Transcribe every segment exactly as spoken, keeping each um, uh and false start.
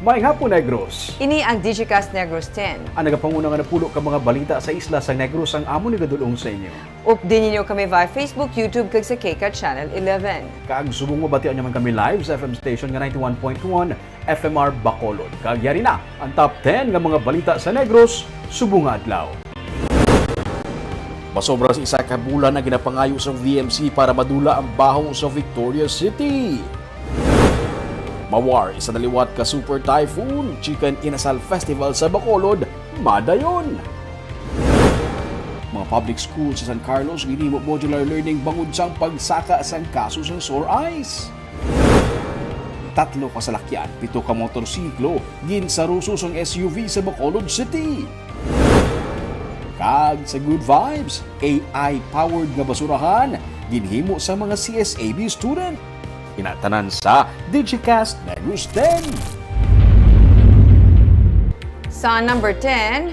Maayong hapon, Negros. Ini ang Digicast Negros ten. Ang nagapanguna nga napulo ka mga balita sa isla sang Negros ang amon igadul-ong sa inyo. Updi ninyo kami via Facebook, YouTube, kag sa KCAT Channel eleven. Kag subong mabatian nyo man kami live sa F M station nga ninety-one point one F M R Bacolod. Kag yari na ang top ten nga mga balita sa Negros subong nga adlaw. Masobra sa isa ka bulan ang ginapangayo sang V M C para madula ang baho sa Victoria City. Mawar, isa na liwat ka super typhoon, Chicken Inasal Festival sa Bacolod, madayon. Mga public school sa San Carlos ginhimo modular learning bangod sang pagsaka sang kaso sang sore eyes. Tatlo ka salakyan, pito ka motorsiklo, ginsaruso sang S U V sa Bacolod City. Kag sa Good Vibes, A I-powered nga basurahan, ginhimo sa mga C S A B student. Ina tanan sa Digicast Negros ten. Sa number ten,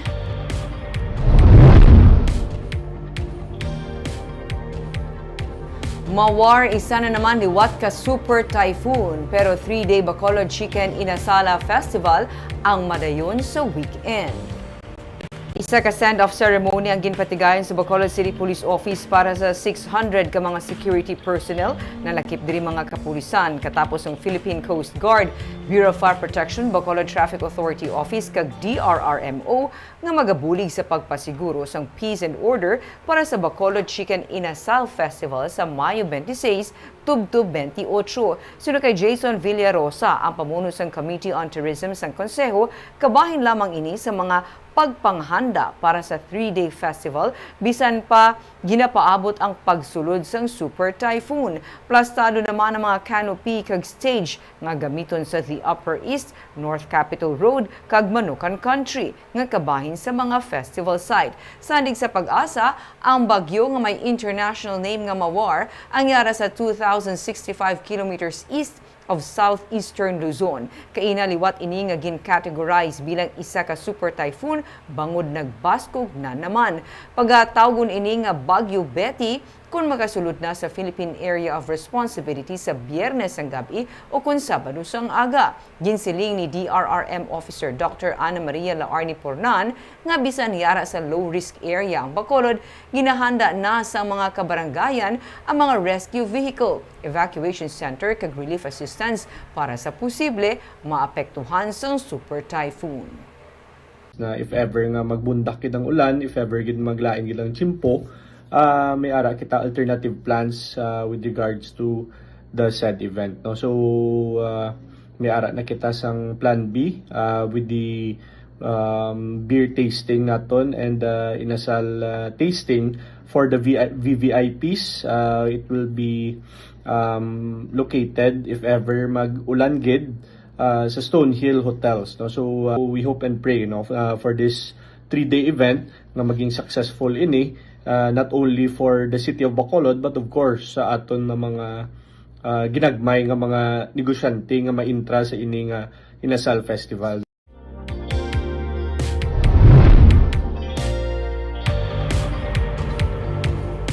Mawar, isa na naman liwat ka super typhoon, pero three-day Bacolod Chicken Inasala Festival ang madayon sa weekend. Isa ka send-off ceremony ang ginpatigayon sa Bacolod City Police Office para sa six hundred ka mga security personnel nga lakip diri mga kapulisan, katapos ang Philippine Coast Guard, Bureau of Fire Protection, Bacolod Traffic Authority Office, kag D R R M O nga magabulig sa pagpasiguro sang peace and order para sa Bacolod Chicken Inasal Festival sa Mayo twenty-six tubtob twenty-eight. Suno kay Jason Villarosa, ang pamuno sang Committee on Tourism sang Konseho, kabahin lamang ini sa mga pagpanghanda para sa three-day festival, bisan pa ginapaabot ang pagsulod sang super typhoon. Plastado naman ang mga canopy kag stage nga gamiton sa The Upper East, North Capitol Road, kag Manukan Country nga kabahin sa mga festival site. Sandig sa PAGASA, ang bagyo nga may international name nga Mawar ang yara sa two thousand sixty-five kilometers east of southeastern Luzon. Kaina liwat ini nga gin-categorize bilang isa ka super typhoon bangod nagbaskog na naman. Pagatawgon ini nga Bagyo Betty kon makasulod na sa Philippine Area of Responsibility sa Biyernes sang gab-i o kon Sabado sang aga. Ginsiling ni D R R M Officer Doctor Ana Maria Laarni Pornan nga bisan yara sa low-risk area ang Bacolod, ginahanda na sa mga kabarangayan ang mga rescue vehicle, evacuation center, kag relief assistance para sa posible maapektuhan sang super typhoon. Na if ever nga magbundak gid ang ulan, if ever gid maglain gid ang tiyempo, ah, may ara kita alternative plans, ah, with regards to the said event, no? So, ah, may ara na kita sang plan B, ah, with the, um, beer tasting naton and, ah, inasal, ah, tasting for the V I V V I Ps. Ah, it will be, um, located, if ever mag-ulan gid, ah, sa Stonehill Hotels, no? So, ah, we hope and pray, no, f-, ah, for this three-day event nga maging successful ini, ah, not only for the city of Bacolod, but of course sa aton nga mga, ah, ginagmay nga mga negosyante nga maintra sa ini nga Inasal Festival.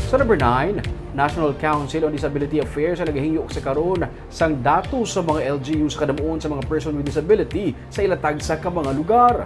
Sa number nine, National Council on Disability Affairs ang nagahingyo sa karon sang datos sa mga L G U sa kadamuon sa mga person with disability sa ila tagsa ka mga lugar.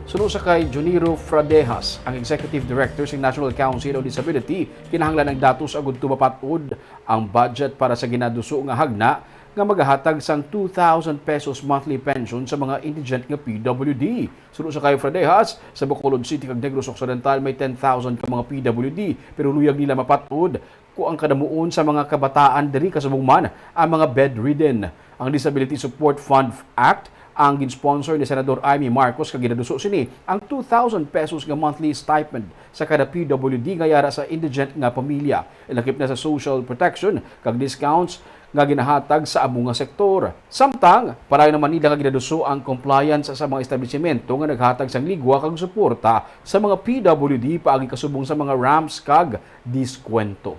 Suno sa kay Juniro Fradejas, ang Executive Director sa National Council on Disability, kinahanglan ang datos agud to mapat-od ang budget para sa ginaduso nga hagna nga magahatag sang two thousand pesos monthly pension sa mga indigent nga P W D. Suno sa kay Fradejas, sa Bacolod City kag Negros Occidental may ten thousand ka mga P W D, pero luyag nila mapat-od ko ang kadamuon sa mga kabataan diri, kasubong man ang mga bedridden. Ang Disability Support Fund Act ang gin-sponsor ni Senador Imee Marcos, kag ginaduso sini ang two thousand pesos nga monthly stipend sa kada P W D nga yara sa indigent nga pamilya, lakip na sa social protection kag discounts nga ginahatag sa amo nga sektor. Samtang, padayon naman nila nga ginaduso ang compliance sa mga establisimento nga naghatag sang ligwa kag suporta sa mga P W D paagi kasubong sa mga ramps kag diskwento.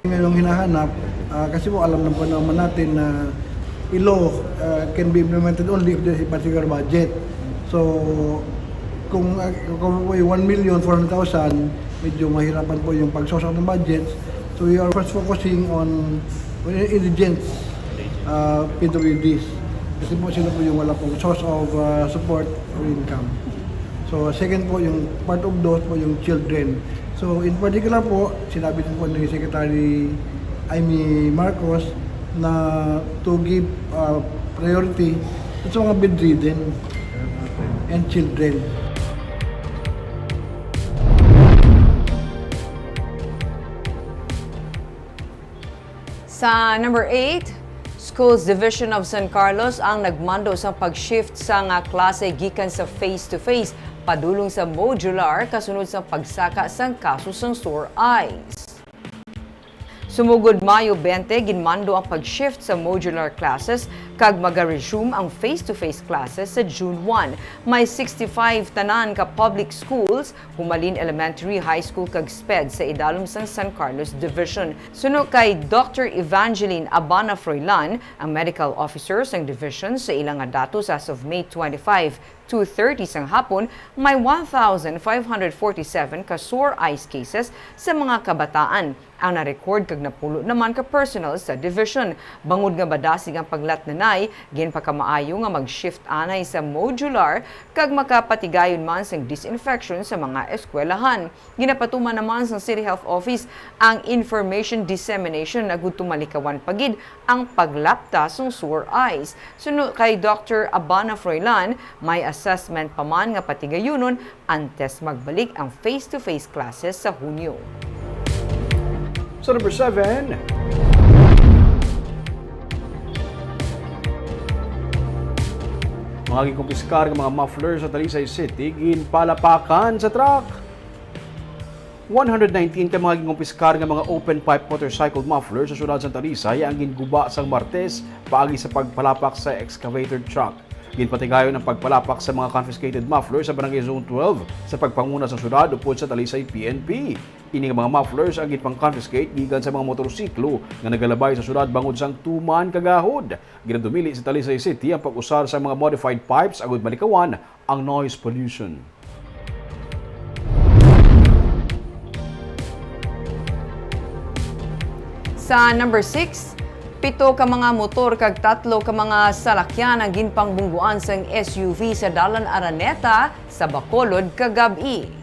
Ngayong hinahanap, ah, kasi po alam na po naman natin na a law, ah, can be implemented only if there's a particular budget. So, kung, ah, kung po yung one million four hundred thousand, medyo mahirapan po yung pag-source out ng budget. So, we are first focusing on, on indigents, ah, P W Ds. Kasi po sila po yung wala pong source of, ah, support or income. So, second po, yung part of those po yung children. So, in particular po, sinabi din po ni Secretary Imee Marcos na to give, ah, priority sa mga bedridden and children. Sa number eight, Schools Division of San Carlos ang nagmando sa pag-shift sa nga klase gikan sa face-to-face padulong sa modular kasunod sa pagsaka sang kaso sang sore eyes. Sumugod Mayo twenty, ginmando ang pag-shift sa modular classes kag maga-resume ang face-to-face classes sa June one. May sixty-five tanan ka public schools, humalin elementary, high school kag sped sa idalom sang San Carlos Division. Suno kay Doctor Evangeline Abana Froilan, ang medical officer sang division, sa ila nga datos as of May twenty-five, two thirty sang hapon, may one thousand five hundred forty-seven ka sore eyes cases sa mga kabataan ang na-record kag napulo naman ka personnel sa division. Bangod nga madasig ang paglatnanay, ginpakamaayo nga mag-shift anay sa modular kag makapatigayon man sang disinfection sa mga eskwelahan. Ginapatuman naman sang City Health Office ang information dissemination agud to malikawan pa gid ang paglapta sang sore eyes. Suno kay Doctor Abana Froilan, may assessment pa man nga patigayunon antes magbalik ang face-to-face classes sa Hunyo. Sa number seven, mga ginkumpiskar nga mga muffler sa Talisay City ginpalapakan sa truck. One hundred nineteen ka mga ginkumpiskar nga mga open pipe motorcycle muffler sa siyudad sa Talisay ang ginguba sang Martes paagi sa pagpalapak sa excavator truck. Ginpatigayon ang pagpalapak sa mga confiscated muffler sa Barangay Zone twelve sa pagpanguna sa siyudad upod sa Talisay P N P. Ini nga mga mufflers ang ginpang-confiscate gikan sa mga motorsiklo nga nagalabay sa siyudad bangod sang tuman kagahod. Ginadumili sa Talisay City ang pag-usar sa mga modified pipes agud malikawan ang noise pollution. Sa number six, pito ka mga motor kag tatlo ka mga salakyan ang ginpangbungguan sang S U V sa Dalan Araneta sa Bacolod kagab-i.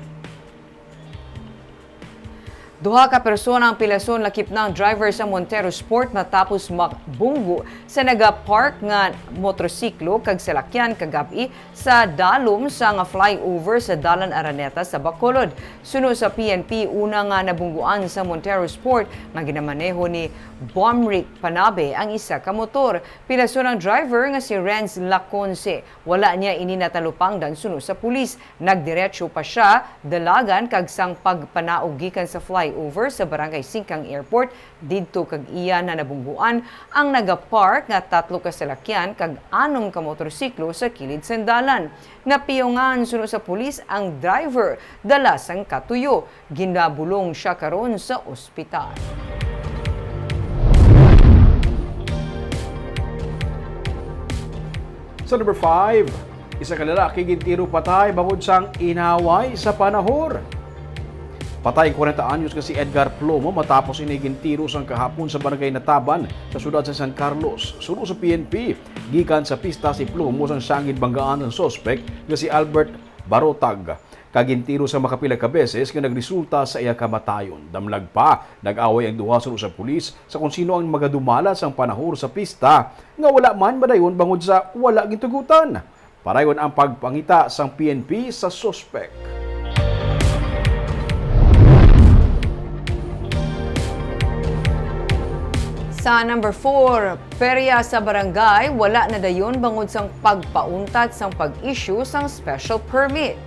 Duha ka persona ang pilason lakip na ang driver sa Montero Sport matapos mabunggo sa nagapark nga motorsiklo kag salakyan kagab-i sa dalom sa nga flyover sa Dalan Araneta sa Bacolod. Suno sa P N P, una nga nabungguan sa Montero Sport nga ginamaneho ni Bomrick Panabe ang isa ka motor. Pilason ang driver nga si Renz Laconce. Wala niya ini natalupangdan suno sa pulis. Nagdiretso pa sia dalagan kag sang pagpanaog gikan sa flyover sa Barangay Singkang Airport didto kag iya na nabungguan ang nagapark nga tatlo ka salakyan kag anom ka motorsiklo sa kilid sang dalan. Napiyungan suno sa pulis ang driver, dala sang katuyo. Ginabulong sia karon sa ospital. Sa number five, isa ka lalaki gintiro patay bangod sang inaway sa panahor. Patay ang kwarenta anyos nga si Edgar Plomo matapos ini gintiro sang kahapon sa barangay Nataban sa siyudad sa San Carlos. Suno sa P N P, gikan sa pista si Plomo sang siya ang ginbanggaan sang suspek nga si Albert Barotag. Kag gintiro sa makapila ka beses nga nagresulta sa iya kamatayon. Damlag pa, nag-away ang duha suno sa pulis sa kon sino ang magadumala sang panahor sa pista nga wala man madayon bangod sa wala gintugutan. Parayon ang pagpangita sang P N P sa suspek. Sa number four, perya sa barangay wala na dayon bangod sang pagpauntat sang pag-issue sang special permit.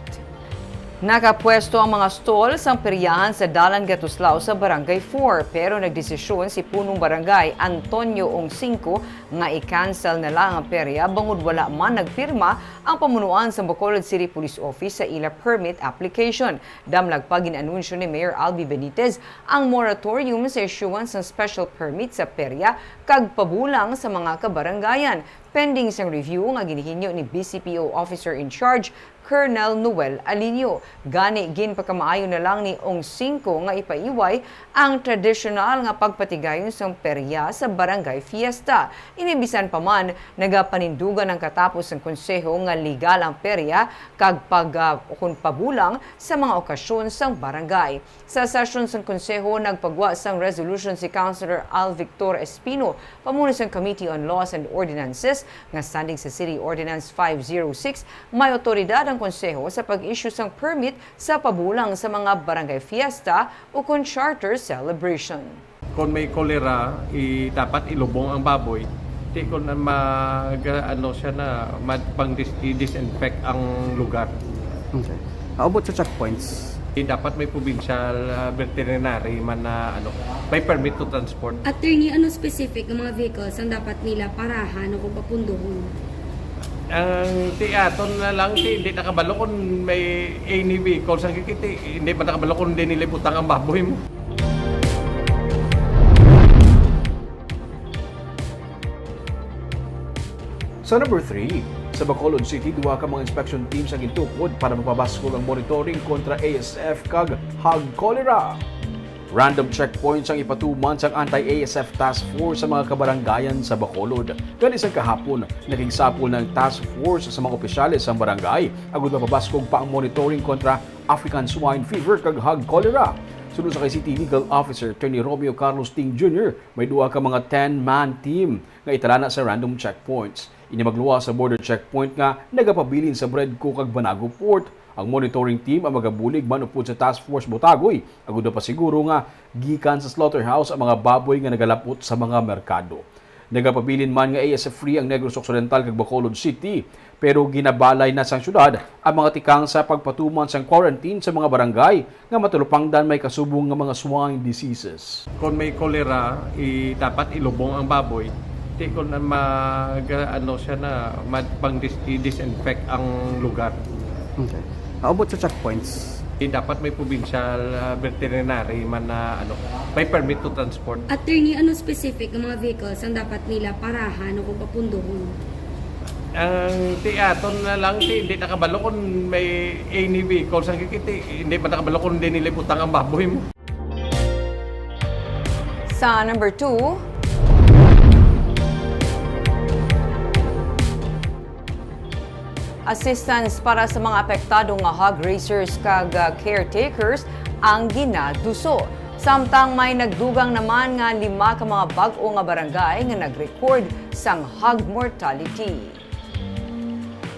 Nakapwesto ang mga stall sang peryahan sa Dalan Gatuslao sa Barangay four, pero nagdesisyon si Punong Barangay Antonio Ongcingco nga i-cancel na lang ang perya bangod wala man nagpirma ang pamunuan sa Bacolod City Police Office sa ila permit application. Damlag pa, gin-anunsyo ni Mayor Albi Benitez ang moratorium sa issuance ng special permit sa perya kag pabulang sa mga kabarangayan. pending sang review nga ginihinyo ni B C P O Officer in Charge Colonel Noel Alinio. Gani, ginpakamaayo na lang ni Ong Cinco nga ipaiway ang tradisyonal nga pagpatigayon sang perya sa Barangay Fiesta. Ini bisan pa man nagapanindugan ang katapos sang konseho nga legal ang perya kag pag, ah, kun pabulang sa mga okasyon sang barangay. Sa sesyon sang konseho, nagpagwa sang resolution si Councilor Al Victor Espino, pamuno sang Committee on Laws and Ordinances, nga standing sa City Ordinance five zero six, may awtoridad ang konseho sa pag-issue sang permit sa pabulang sa mga barangay fiesta ukon charter celebration. Kung may cholera, i-, dapat ilubong ang baboy. Di kung mag, ano siya na, mag, pang dis-, i-disinfect ang lugar. Okay. How about sa checkpoints? Eh, dapat may provincial, ah, veterinary man na, ano, may permit to transport. Attorney, ano specific nga mga vehicles ang dapat nila parahan o kung papunduhon? Ang ti aton na lang, ti, hindi nakabalo kung may any vehicles ang kikiti. Hindi pa nakabalo kung hindi nila butang ang baboy mo. Sa number three, sa Bacolod City, duha ka mga inspection teams ang gintukod para mapabaskog ang monitoring kontra A S F kag hog cholera. Random checkpoints ang ipatuman sang Anti-A S F Task Force sa mga kabarangayan sa Bacolod. Gani sang kahapon, nakigsapol na ang task force sa mga opisyales sang barangay agud mapabaskog pa ang monitoring kontra African Swine Fever kag Hog Cholera. Suno sa kay City Legal Officer Attorney Romeo Carlos Ting Junior, may duha ka mga ten-man team nga italana sa random checkpoints. Ini magluwas sa border checkpoint nga nagapabilin sa Bredco kag Banago Port. Ang monitoring team ang magabulig man upod sa Task Force Botagoy, agud mapasiguro nga gikan sa slaughterhouse ang mga baboy nga nagalapot sa mga merkado. Nagapabilin man nga A S F free ang Negros Occidental kag Bacolod City, pero ginabalay na sang syudad ang mga tikang sa pagpatuman sang quarantine sa mga barangay nga matalupangdan may kasubong nga mga swine diseases. Kung may cholera, i-, dapat ilubong ang baboy. Di kung mag, ano siya na, mag, pang dis-, i-disinfect ang lugar. Okay. How about sa checkpoints? Eh, dapat may provincial, ah, veterinary man na, ano, may permit to transport. Attorney, ano specific nga mga vehicles ang dapat nila parahan o kung papunduhon? Ang ti aton na lang, ti, hindi nakabalo kung may any vehicles ang kikiti. Hindi pa nakabalo kung hindi nila butang ang baboy mo. Sa number two, assistance para sa mga apektado nga hog raisers kag, ah, caretakers ang ginaduso. Samtang may nagdugang naman nga lima ka mga bag-o nga barangay nga nag-record sang hog mortality.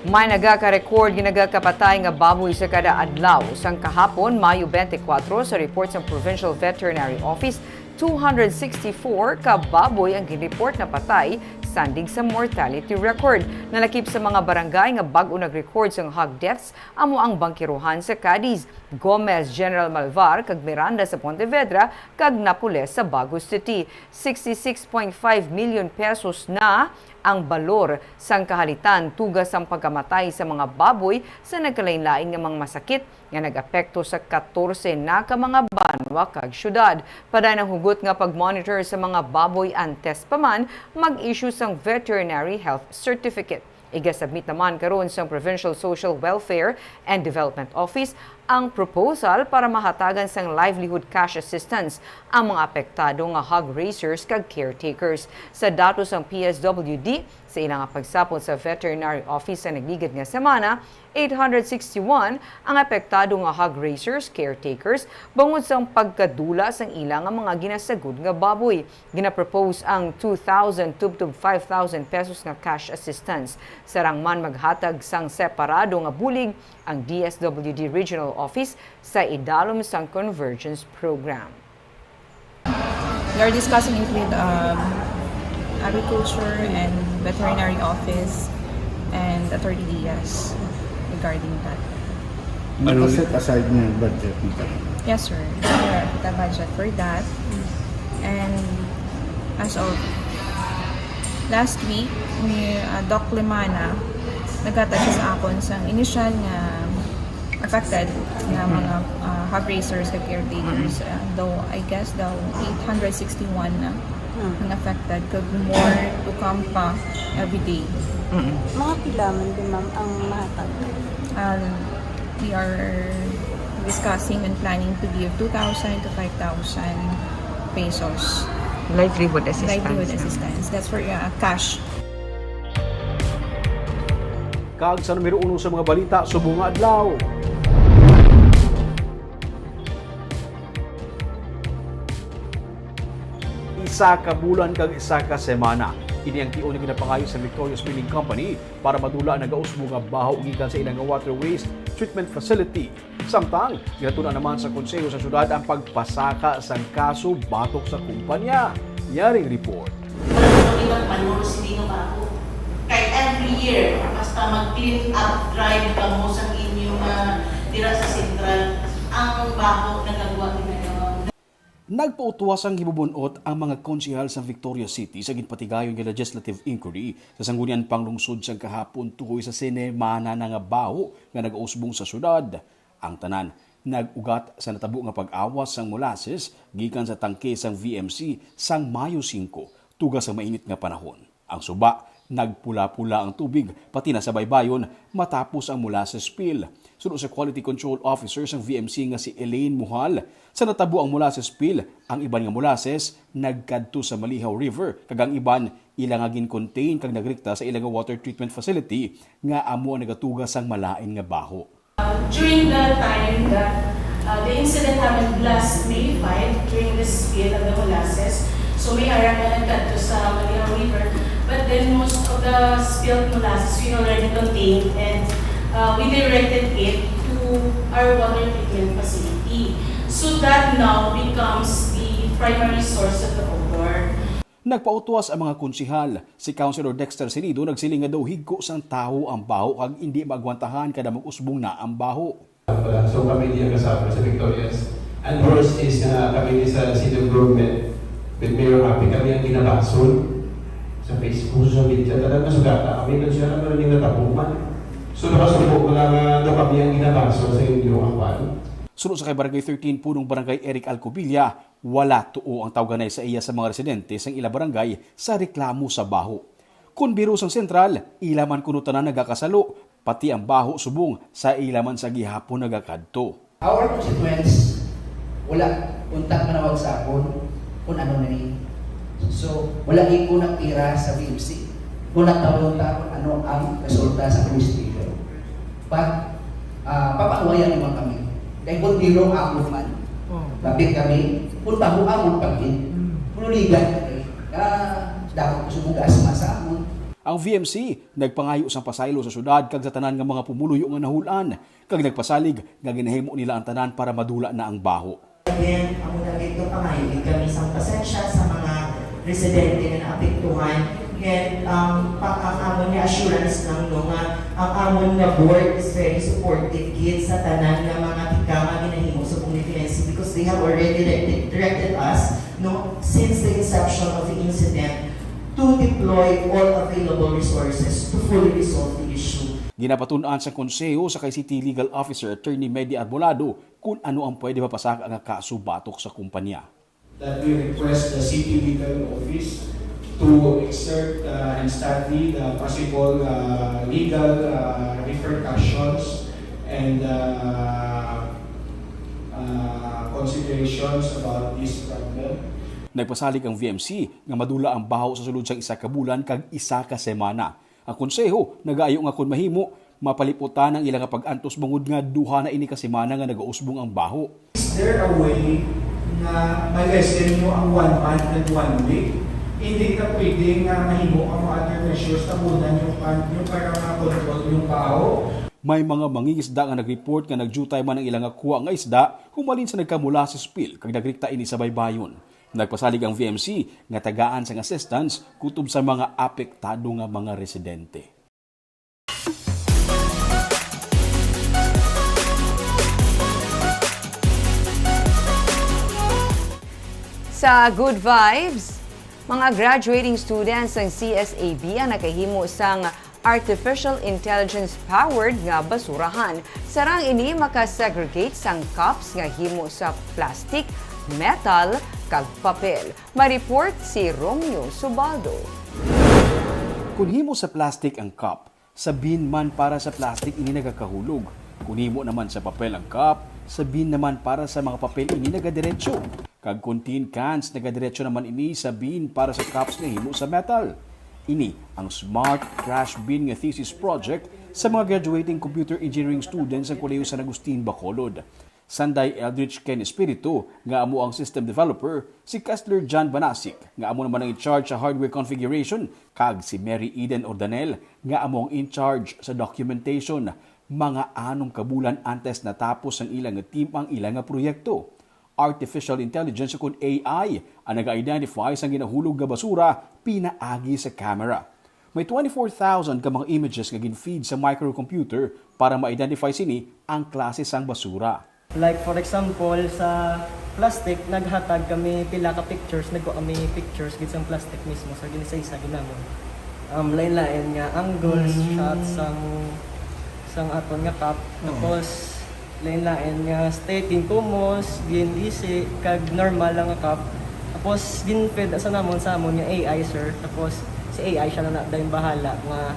May nagaka-record nga nagakapatay nga baboy sa kada adlaw. Sang kahapon, Mayo twenty-four, sa report sang Provincial Veterinary Office, two hundred sixty-four ka baboy ang gin-report na patay, sandig sa mortality record. Nalakip sa mga barangay nga bag-o nag-record sang hog deaths amo ang Bangkirohan sa Cadiz, Gomez, General Malvar, kag Miranda sa Pontevedra, kag Napoles sa Bago City. Sixty-six point five million pesos na ang balor sang kahalitan tuga sang pagkamatay sa mga baboy sa nagkalainlain nga mga masakit nga nag-apekto sa katorse na ka mga banwa kag syudad. Padayon ang hugot nga pag-monitor sa mga baboy antes pa man mag-issue sang veterinary health certificate. Igasubmit naman karon sang Provincial Social Welfare and Development Office ang proposal para mahatagan sang livelihood cash assistance ang mga apektado nga hog raisers kag caretakers. Sa datos sang P S W D, sa ila nga pagsapol sa Veterinary Office sa nagligad nga semana, eight hundred sixty-one ang apektado nga hog raisers, caretakers, bangod sang pagkadula sang ila nga mga ginasagod nga baboy. Ginapropose ang two thousand tubtob five thousand pesos nga cash assistance. Sarang man maghatag sang separado nga bulig ang D S W D Regional Office sa idalom sang Convergence Program. We are discussing it with, um, Agriculture and Veterinary Office and Attorney Diaz regarding that. Ano Naka-set aside na yung budget nito? Yes, sir. Sir, kita budget for that. And as of last week, ni, uh, Doc Limana, naghatag siya sa akon sang initial nga affected nga mga, uh, hog raisers kag caretakers. Uh, though, I guess, daw eight hundred sixty-one na. Hmm. Ang affected, kag more to come pa every day. Mm. Mga pila man din, ma'am, ang mahatag? Um, we are discussing and planning to give two thousand to five thousand pesos. Livelihood assistance, livelihood ma'am, assistance. That's for, uh, cash. Kag sa numero uno sa mga balita subong nga adlaw. Isa ka bulan kag isa ka semana, ini ang tion nga ginapangayo sa Victoria Spilling Company para madula ang nagausbong nga baho gikan sa ilang nga water waste treatment facility. Samtang, ginatun-an naman sa Konseho sa Syudad ang pagpasaka sang kaso batok sa kumpanya. Yaring report. Wala ko nakita manuro sini nga baho. Kay every year, basta mag-clean up drive kamo sa inyo nga dira sa sentral, ang baho nagagwa, ginagawa. Nagpautwas sang hibubun-ot ang mga konsehal sa Victoria City sa ginpatigayon nga legislative inquiry sa Sangguniang Panglungsod sang kahapon tuhoy sa semana na nga baho nga nagausbong sa syudad. Ang tanan nag-ugat sa natabo nga pag-awas sang molasses gikan sa tangke sang V M C sang Mayo singko, tuga sa mainit nga panahon. Ang suba, nagpula-pula ang tubig, pati na sa baybayon, matapos ang molasses spill. Suno sa Quality Control Officer sang V M C nga si Elaine Muhal, sa natabo ang molasses spill, ang iban nga molasses nagkadto sa Malihaw River, kag ang iban ila nga gin-contain kag nagrekta sa ila nga water treatment facility nga amo ang nagatuga sang malain nga baho. During the time that, uh, the incident happened last May five, during the spill of the molasses, so may ara nga nagkadto sa Malihaw River, but then most of the spilled molasses we already contained, and, uh, we directed it to our water treatment facility. So that now becomes the primary source of the odor. Nagpautwas ang mga konsehal. Si Councilor Dexter Sinido nagsiling nga daw higko sang tawo ang baho kag indi maagwantahan kada mag-usbong na ang baho. So kami diya kasama sa Victorias. And worse is nga kami di sa city government with Mayor Happy, kami ang ginabasol sa Facebook, social media. Talagang nasugata kami doon siya, ano rin yung natabuman. So nakasubo ko lang nga daw kami ang ginabasol sa inyo, ang kwan. Suno sa kay Barangay thirteen, Punong Barangay Eric Alcobilla, wala tuo ang tawganay sa iya sa mga residente sang ila barangay sa reklamo sa baho. Kon biro sang sentral, ila man kuno tanan nagakasalo, pati ang baho subong sa ila man sa gihapon nagakadto. Our constituents, wala untat manawag sa akon kung ano na ni. So, wala gid ko nagtira sa V M C kung nagtawag ta kung ano ang resulta sa investigation. But, ah, papanuwayan naman kami. Kay kung biro, amon man. Oh. Lapit kami, kung baho, amon pagin. Mm. Kululigan kami. Ah, dapat ko sumugas sa amon. Ang V M C nagpangayo sang pasaylo sa syudad kag sa tanan nga mga pumuluyo nga nahulan, kag nagpasalig nga ginahimo nila ang tanan para madula na ang baho. Again, amo na gid, pangayo gid kami sang pasensya sa mga residente nga naapektuhan. And, um, pa, ang amon nga assurance lang, no, nga ang amon nga board is very supportive gid sa tanan nga mga tikang nga ginahimo sa P U V N C because they have already directed, directed us, no, since the inception of the incident to deploy all available resources to fully resolve the issue. Ginapatun-an sa konseho sa kay City Legal Officer Attorney Medi Arbolado kung ano ang pwede mapasaka nga kaso batok sa kumpanya. That we request the City Legal Office to exert, uh, and study the possible, uh, legal, uh, repercussions and, uh, uh, considerations about this problem. Nagpasalig ang V M C nga madula ang baho sa sulod sang isa ka bulan kag isa ka semana. Ang konseho nagaayo nga kon mahimo, mapalip-utan ang ila nga pag-antos bangod nga duha na ini ka semana nga nagausbong ang baho. Is there a way nga ma-lessen nyo ang one month and one week? Hindi na pwede nga mahimo ang mga other measures, tabunan yung fund nyo para ma-control yung baho? May mga mangingisda nga nag-report nga nagjutay man ang ila nga kuha nga isda humalin sa nagkamula sa spill kag nagrikta ini sa baybayon. Nagpasalig ang V M C nga tagaan sang assistance kutob sa mga apektado nga mga residente. Sa Good Vibes, mga graduating students sang C S A B ang nakahimo sang artificial intelligence-powered nga basurahan. Sarang ini maka-segregate sang cups nga himo sa plastic, metal, kag papel. May report si Romeo Subaldo. Kung himo sa plastic ang cup, sa bin man para sa plastic ini nagakahulog. Kung himo naman sa papel ang cup, sa bin naman para sa mga papel ini nagadiretso. Kag kung tin cans, nagadiretso naman ini sa bin para sa cups nga himo sa metal. Ini ang Smart Trash Bin nga thesis project sa mga graduating computer engineering students sa Kolehiyo San Agustin, Bacolod. Sanday Eldridge Ken Espiritu, nga amo ang system developer, si Kessler John Banasik, nga amo naman ang in-charge sa hardware configuration, kag si Mary Eden Ordanel, nga amo ang in-charge sa documentation. Mga anom ka bulan antes natapos sang ila nga team ang ila nga proyekto. Artificial intelligence, ukon A I, ang naga-identify sang ginahulog nga basura pinaagi sa camera. May twenty-four thousand ka mga images nga gin-feed sa microcomputer para ma-identify sini ang klase sang basura. Like, for example, sa plastic, naghatag kami pila ka pictures, nagkuha kami pictures gid sang plastic mismo, sa ginisa-isa ginamon. Um, lain-lain nga angles, Mm. shots sang, sang aton nga cup. Oo. Tapos, lain-lain nga state, ginkumos, ginisi, kag normal lang nga cup. Tapos, gin-feed sa namon, sa amon nga A I, sir. Tapos, si A I siya na na dayon bahala nga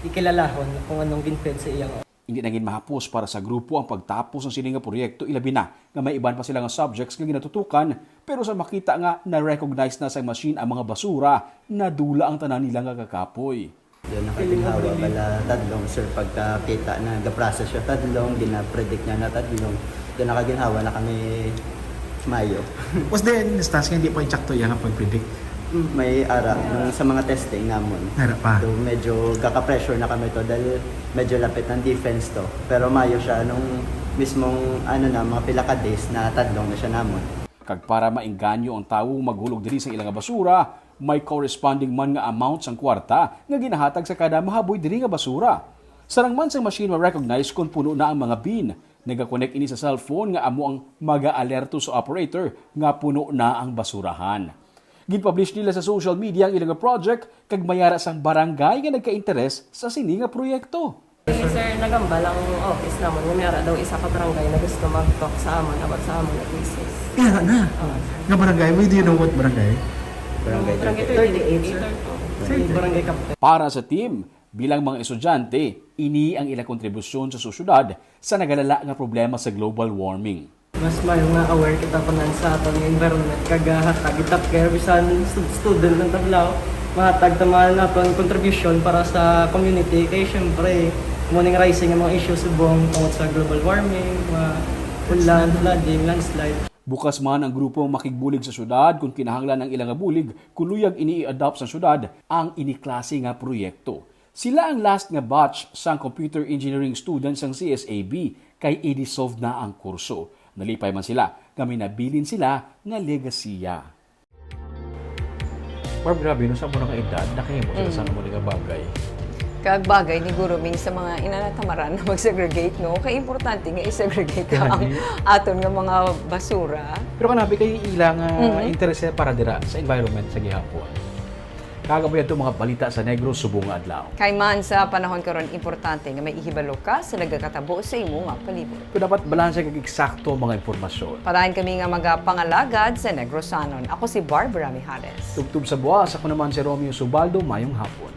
ikilalahon kung anong gin-feed sa iya nga Hindi na gid mahapos para sa grupo ang pagtapos sang sini nga proyekto, ilabi na nga may iban pa sila nga subjects nga ginatutukan, pero sa makita nga na-recognize na sang machine ang mga basura, nadula ang tanan nila nga kakapoy. Doon nakaginhawa bala tadlong, sir, pagkakita na gaprocess siya tadlong, gina-predict niya na tadlong. Doon nakaginhawa na kami mayo. Was there any instance nga hindi pa eksakto iya nga pag-predict? Mm, may ara, nung sa mga testing namon. Ara pa. Though medyo gaka-pressure na kami to dahil medyo lapit ng defense to. Pero mayo siya nung mismong, ano na, mga pila ka days na tadlong na siya namon. Kag para maengganyo ang tawo maghulog diri sa ila nga basura, may corresponding man nga amount sang kwarta nga ginahatag sa kada mahaboy diri nga basura. Sarang man sang machine ma-recognize kon puno na ang mga bin. Nagakonek ini sa cellphone nga amo ang maga-alerto sa operator nga puno na ang basurahan. Gin-publish nila sa social media ang ila nga project kag may ara sang barangay nga nagka-interes sa sini nga proyekto. Si Sir, nagambal ang office namon nga may ara daw isa ka barangay na gusto mag-talk sa amon about sa amon nga thesis. May ara na? Oo, sir. Nga barangay? Wait, do you know what barangay? Barangay Barangay thirty-eight. Thirty-eight, sir. Thirty-eight, oo. Sir, Barangay Captain. Para sa team, bilang mga estudyante, ini ang ila kontribusyon sa sosyedad sa nagalala nga problema sa global warming. Mas maayo nga aware kita tanan sa aton nga environment, kag, ah, hatag kita care bisan stud-, student lang ta bala, mahatag ta man aton contribution para sa community, kay syempre, mo ning rising nga mga issues subong tungod sa global warming, mga ulan, flooding, landslide. Bukas man ang grupo makigbulig sa syudad kon kinahanglan ang ila nga bulig, kon luyag ini i-adopt sa syudad ang ini klase nga proyekto. Sila ang last nga batch sang computer engineering students sang C S A B, kay i-dissolve na ang kurso. Nalipay man sila nga may nabilin sila nga legasiya. Barb, grabe, no, sa amo na nga edad, nakahimo sila Mm. sa amo nga bagay. Kag bagay ni guro Ming sa mga inanatamaran na mag-segregate, no? Kay importante nga i-segregate Kaya ang di. aton nga mga basura. Pero kanabi kay ila nga Mhm. interest para dira sa environment sa gihapon. Kag amo yadto mga balita sa Negros subong nga adlaw. Kay man sa panahon karon, importante nga may ihibalo ka sa nagakatabo sa imo nga palibot. Pero dapat balanse kag eksakto ang mga impormasyon. Padayon kami nga magapangalagad sa Negrosanon. Ako si Barbara Mijares. Tubtob sa buwas, ako naman si Romeo Subaldo. Mayong hapon.